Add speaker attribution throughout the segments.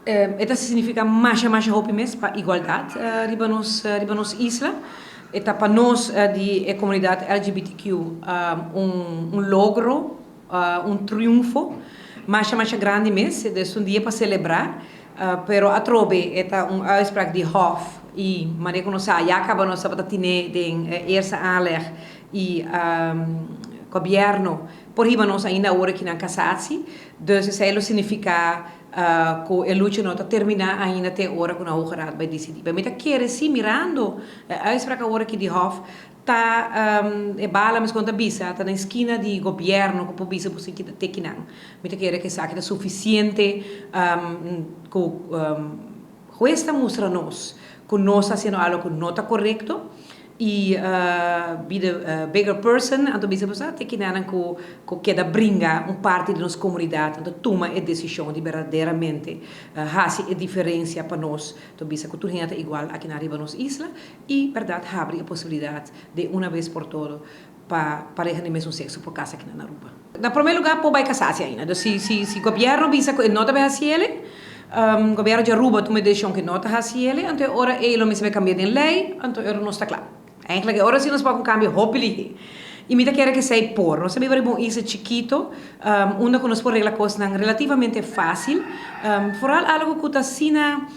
Speaker 1: E ta significa masha masha hopi mes pa igualdad riba nos isla. E ta pa nos di e comunidad LGBTQ un logro, un triunfo masha masha grandi mes. Dus un dia pa celebra, pero atrobe e ta un uitspraak di Hof y manera cu nos sa ya caba nos tabata tine den eerste aanleg y gobierno por hiba nos ainda awor aki na cassatie. Dus esey lo significa cu e lucha no ta termina ainda te ora cu na Hoge Raad bay dicidi. Pero mi ta kere si mirando e uitspraak awor aki di Hof ta e bala mescon ta bisa ta na esquina di gobierno cu por bisa boso kita te kinan. Mi ta kere cu esaki ta suficiente cu hues ta mustra nos cu nos ta haciendo algo cu no ta corecto y be the bigger person anto bisa boso te kinanan cu cu keda bringa un parti di nos comunidad anto tuma e decision di berdaderamente haci e diferencia pa nos to bisa cu tur hende ta igual aki nan riba nos isla y berdad habri e posibilidad de una vez por todo pa pareha di mesun sexo por casa aki nan na Aruba. Na prome lugar por bay casasi ainda. Dus si si si gobierno bisa cu e no ta bay haci ele, gobierno di Aruba tuma e decision cu e no ta haci ele, anto e ora ey lo mester bay cambia den ley, anto e ora nos ta cla. Eigenlijk e ora si nos por haci un cambio hopi lihe. Y mi ta kere cu esey por. Nos ta biba riba un isla chikito, unda cu nos por regla cosnan relativamente facil, vooral algo cu ta asina.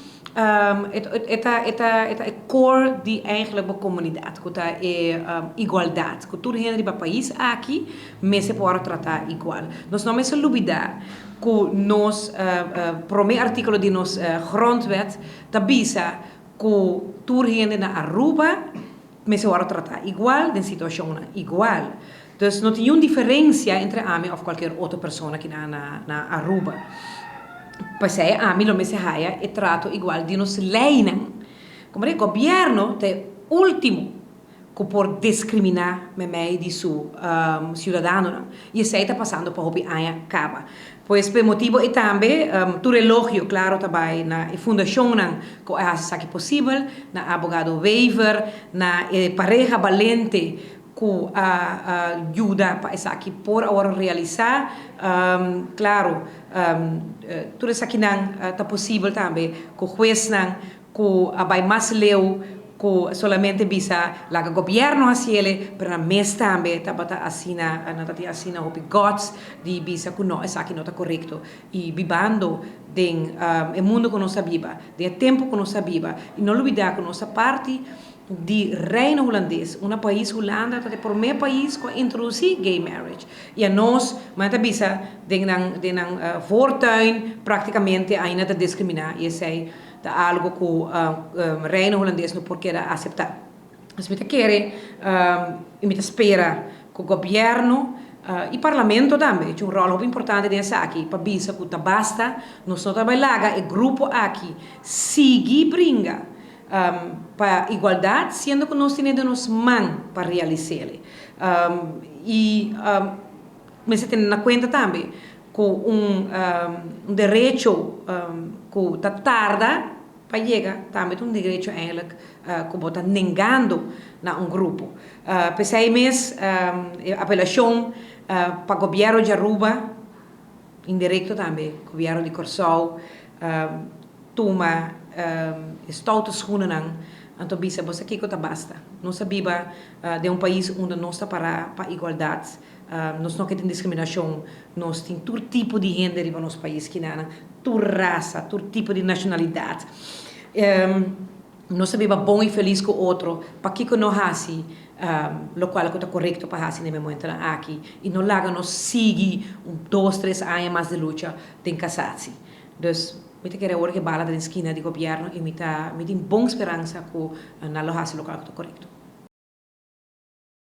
Speaker 1: E ta e ta e ta e core di eigenlijk bo comunidad cu ta e igualdad cu tur hende riba pais aki mester por worde trata igual. Nos no mester lubida cu nos prome articulo di nos grondwet ta bisa cu tur hende na Aruba mester worde trata igual den situacionnan igual. Dus no tin niun diferencia entre ami of cualkier otro persona ki na na Aruba. P'esei ami lo mester haya e trato igual di nos leynan. Como di gobierno ta e ultimo cu por discrimina memey di su ciudadanonan. Y esei ta pasando pa hopi aña caba. Pues p'e motibo ei tambe tur elogio claro ta bay na e fundacionnan cu a haci esaki posibel, na abogado Wever, na e pareha balente cu a yuda pa esaki por a worde realisa. Claro, tur esakinan ta posibel tambe cu huesnan cu a bay mas leu cu solamente bisa laga gobierno haciele, pero nan mes tambe tabata asina, nan ta tin asina hopi guts di bisa cu no, esaki no ta corecto. Y bibando den e mundo cu nos ta biba, den e tempo cu nos ta biba, y no lubida cu nos ta parti di Reino Hulandes, una pais Hulanda ta e prome pais cu a introduci gay marriage y anos man ta bisa den nan den nan voortuin practicamente ainda ta discrimina y esey ta algo cu Reino Hulandes no por keda acepta. Pues mi ta kere y mi ta spera cu gobierno y parlamento tambe echa un rol hopi importante den esaki pa bisa cu ta basta, nos no ta bay laga e grupo aki sigui bringa pa igualdad siendo cu nos tene den nos man pa realisele. Y mester tene na cuenta tambe cu un derecho cu ta tarda pa yega tambe ta un derecho eigenlijk cu bo ta nengando na un grupo. P'esey mes e apelacion pa gobierno di Aruba, indirecto tambe gobierno di Corsou, Tuma e stoute schoenennan, anto bisa bo sa kiko ta basta. Nos a biba den un pais unda nos ta para pa igualdat, nos no ke tin diskriminashon, nos tin tur tipo di hende riba nos pais kinanan, tur rasa, tur tipo di nashonalidat. Nos ta biba bon i felis ku otro, pakiko no hasi lokual ku ta korekto pa hasi na e momentonan aki i no laga nos sigui un dos tres aña mas di lucha den kasatsi. Dus mi ta kere awor ke bala ta den skina di gobierno y mi ta mi tin bon speransa cu nan lo haci locual cu ta corecto.